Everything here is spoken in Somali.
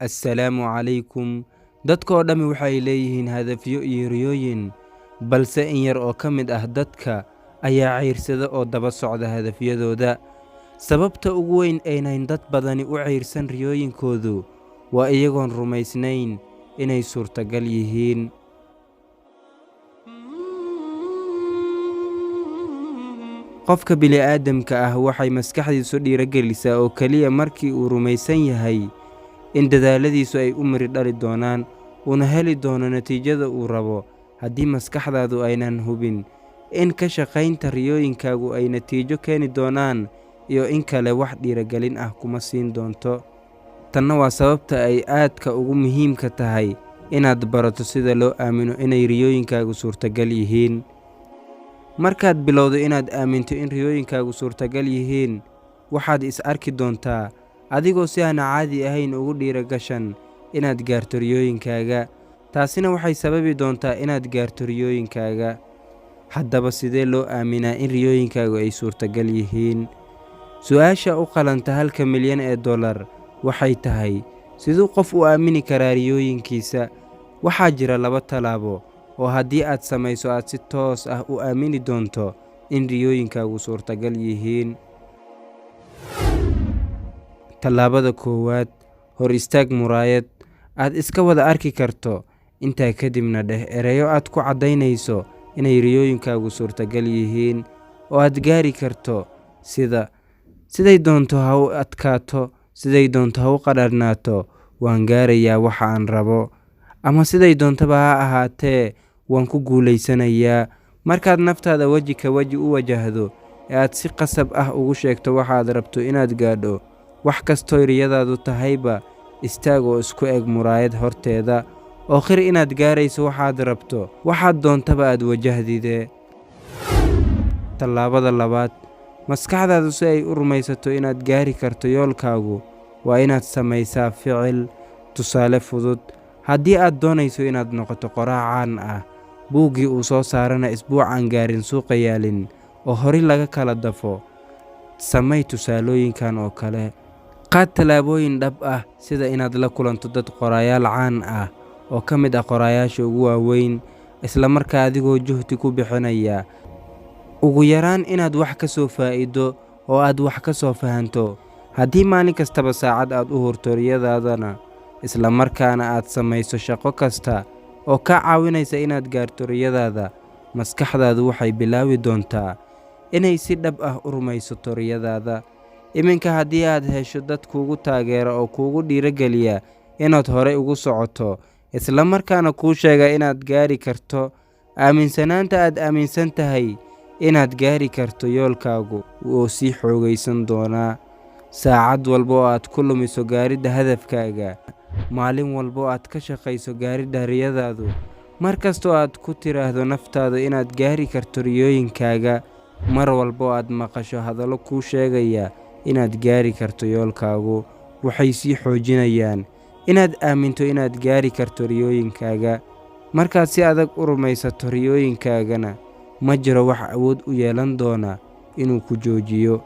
Assalaamu calaykum. Dadka oo dhammi waxay leeyihiin hadafyo iyo riyooyin, balse in yar oo ka mid ah dadka ayaa ceyrsada oo daba socda hadafyadooda. Sababta ugu weyn ee dad badani u ceyrsan riyooyinkoodu waa iyagoon rumaysnayn inay suurtagal yihiin. Qofka bini'aadamka ah waxay maskaxdiisu dhiirigelisaa oo keliya markii uu rumaysan yahay in dadaalladiisu ay u miro dhali doonaan, uuna heli doono natiijada uu rabo. Haddii maskaxdaadu aynan hubin in ka shaqaynta riyooyinkaagu ay natiijo keeni doonaan iyo in kale, wax dhiirigelin ah kuma siin doonto. Tanna waa sababta ay aadka ugu muhiimka tahay inaad barato sida loo aamino inay riyooyinkaagu suurtagal yihiin. Markaad bilowdo inaad aaminto in riyooyinkaagu suurtagal yihiin, waxaad is arki doontaa adigoo si aan caadi ahayn ugu dhiirigashan inaad gaarto riyooyinkaaga. Taasina waxay sababi doontaa inaad gaarto riyooyinkaaga. Haddaba, sidee loo aaminaa in riyooyinkaagu ay suurtagal yihiin? Su'aasha u qalanta halka milyan ee dollar waxay tahay: siduu qof u aamini karaa riyooyinkiisa? Waxaa jira laba tallaabo oo haddii aad samayso aad si toos ah u aamini doonto in riyooyinkaagu suurtagal yihiin. Tallaabada koowaad: hor istaag muraayad aad iska wada arki karto. Intaa kadibna dheh erayo aad ku caddaynayso inay riyooyinkaagu suurtagal yihiin oo aad gaari karto, sida: Siday doonto ha u adkaato, siday doonto ha u qadhaadhnaato, waan gaarayaa waxa aan rabo. Ama siday doontaba ha ahaatee, waan ku guulaysanayaa. Markaad naftaada weji ka weji u wajahdo ee aad si qasab ah ugu sheegto waxa aad rabto inaad gaadho, wax kastoo riyadaadu tahayba, istaag oo isku eg muraayad horteeda oo qir inaad gaarayso waxaad rabto, waxaad doontaba aad wajahdide. Tallaabada labaad: maskaxdaadu si ay u rumaysato inaad gaari karto yoolkaagu, waa inaad samaysaa ficil. Tusaale fudud: haddii aad doonayso inaad noqoto qoraa caan ah, buuggii uu soo saarana isbuuc aan gaarin suuqa yaalin oo hore laga kala dafo, samee tusaalooyinkan oo kale. Qaad tallaabooyin dhab ah, sida inaad la kulanto dad qorayaal caan ah oo ka mid ah qorayaasha ugu waaweyn, isla markaa adigoo juhdi ku bixinaya ugu yaraan inaad wax ka soo faa'iido oo aad wax ka soo fahanto. Haddii maalin kastaba saacad aad u hurto riyadaadana, isla markaana aad samayso shaqo kasta oo kaa caawinaysa inaad gaarto riyadaada, maskaxdaadu waxay bilaabi doontaa inay si dhab ah u rumaysato riyadaada. Iminka haddii aad hesho dad kugu taageera oo kugu dhiirigeliya inaad horey ugu socoto, isla markaana kuu sheega inaad gaari karto, aaminsanaanta aad aaminsan tahay inaad gaari karto yoolkaagu wuu sii xoogaysan doonaa. Saacad walba oo aad ku lumiso gaaridda hadafkaaga, maalin walba oo aad ka shaqayso gaaridda riyadaadu, mar kasta oo aad ku tiraahdo naftaada inaad gaari karto riyooyinkaaga, mar walba oo aad maqasho hadallo kuu sheegaya inaad gaari karto yoolkaagu, waxay sii xoojinayaan inaad aaminto inaad gaari karto riyooyinkaaga. Markaad si adag u rumaysato riyooyinkaagana, ma jiro wax awood u yeelan doona inuu ku joojiyo.